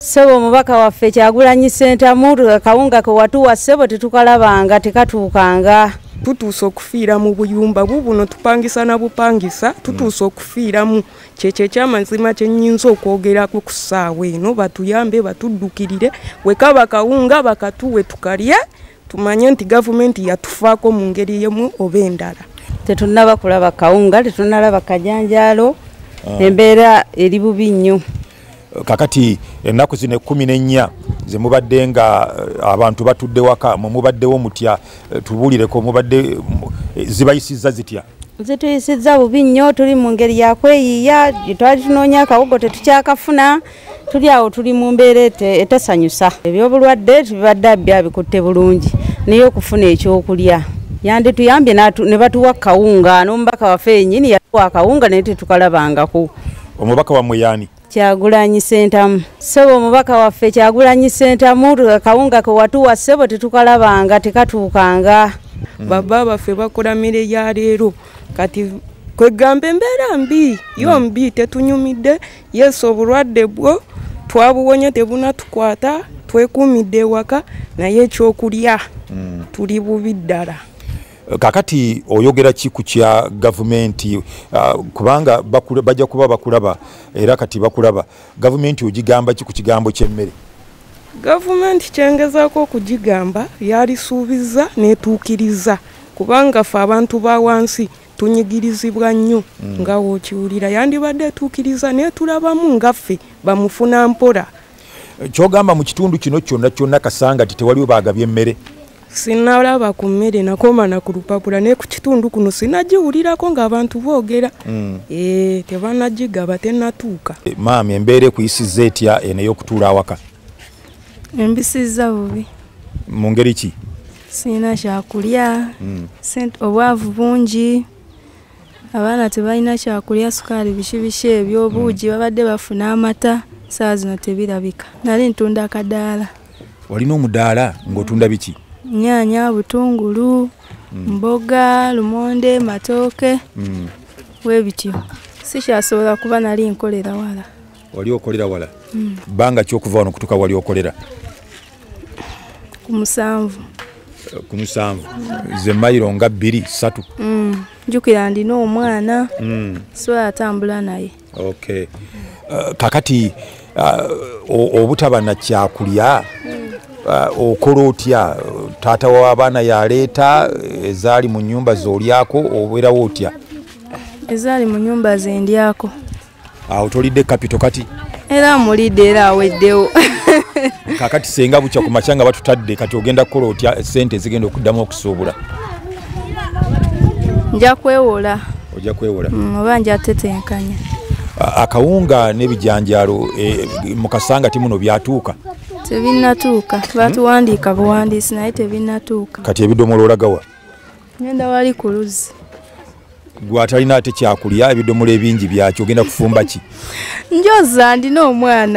Ssebo omubaka waffe Kyagulanyi Ssentamu kawunga ke watuwa ssebo tetukalabanga tekatuukanga. Tutuuse okufiira mu buyumba bubuno tupangisa na bupangisa, tutuuse okufiiramu. Kyekyo ekyamazima kye nnyinza okwogerako ku ssaawa eno, batuyambe batuddukirire, bwe kaba kawunga bakatuwe tukalye, tumanye nti gavumenti yatufaako mu ngeri emu oba endala. Tetunnaba kulaba kawunga, tetunnalaba kajanjaalo, embeera eri bubi nnyo. Kakati ennaku zino 14 ze mubadde nga abantu batudde waka, mwe mubaddewo mutya? Tubuulireko, mubadde zibayisizza zitya? Zituyisizza bubi nnyo, tuli mu ngeri ya kweyiiya, twali tunoonya akawogo tetukyakafuna, tuli awo tuli mu mbeera etesanyusa. Ebyobulwadde tubibadde byabikutte bulungi, naye okufuna ekyokulya yandituyambye ne batuwa kawunga, n'omubaka waffe yennyini yatuwa akawunga naye tetukalabangako. Omubaka wammwe yaani? Kyagulanyi Ssentamu. Ssebo omubaka waffe Kyagulanyi Ssentamu kawunga ke watuwa ssebo tetukalabanga tekatuukanga. Baba baffe bakola mmere ya leero, kati kwegamba embeera mbi, yo mbi, tetunyumidde. Yesu obulwadde bwo twabuwonye tebunatukwata, twekuumidde ewaka, naye ekyokulya tuli bubi ddala. Kakati oyogera ki ku kya gavumenti, kubanga bajja kuba bakulaba era kati bakulaba, gavumenti ogigamba ki ku kigambo ky'emmere? Gavumenti kyengezaako okugigamba yalisuubiza n'etuukiriza, kubanga ffe abantu ba wansi tunyigirizibwa nnyo nga w'okiwulira, yandibadde etuukiriza n'etulabamu nga ffe bamufuna mpola. Ky'ogamba mu kitundu kino kyonna kyonna Kasangati tewaliwo baagabye emmere? Sinalaba ku mmere, nakoma na ku lupapula, naye ku kitundu kuno sinagiwulirako ng'abantu boogera. Tebannagigaba, tennatuuka. Maami, embeera ekuyisizza etya eno ey'okutuula awaka? Embisizza bubi. Mu ngeri ki? Sirina kyakulya, obwavu bungi, abaana tebalina kyakulya, sukaali biki biki ebyo, obuugi babadde bafuna amata, ssaawa zino tebirabika. Nali ntunda akadaala. Walina omudaala ng'otunda biki? Nnyaanya, butungulu, mboga, lumonde, matooke, bwe bityo. Sikyasobola kuba nali nkolera wala. Wali okolera wala? Bbanga ki okuva wano okutuuka wali okolera? Ku 7. Ku 7. Ze mayiro nga 2, 3. Njjukira ndina omwana, sobola atambula naye. Okay. Kakati obutaba na kyakulya, okola otya? Taata w'abaana yaleeta ezaali mu nnyumba z'olyako, obeerawo otya? Ezaali mu nnyumba ze ndyako. Awo tolidde kapito kati? Era mulidde era aweddewo. Kakati senga bukya ku makya nga batutadde, kati ogenda kukola otya essente ezigenda okuddamu okusuubula? Nja kwewola. Ojja kwewola? Oba nja tetenkanya. Akawunga n'ebijanjaalo mu Kasangati muno byatuuka? Tebinnatuuka, batuwandiika buwandiisi naye tebinnatuuka. Kati ebidomola olagawa? Ngenda wali ku luzzi. Gwe atalina ate kyakulya, ebidomola ebingi byaki, ogenda kufumba ki? Njoza, ndina omwana.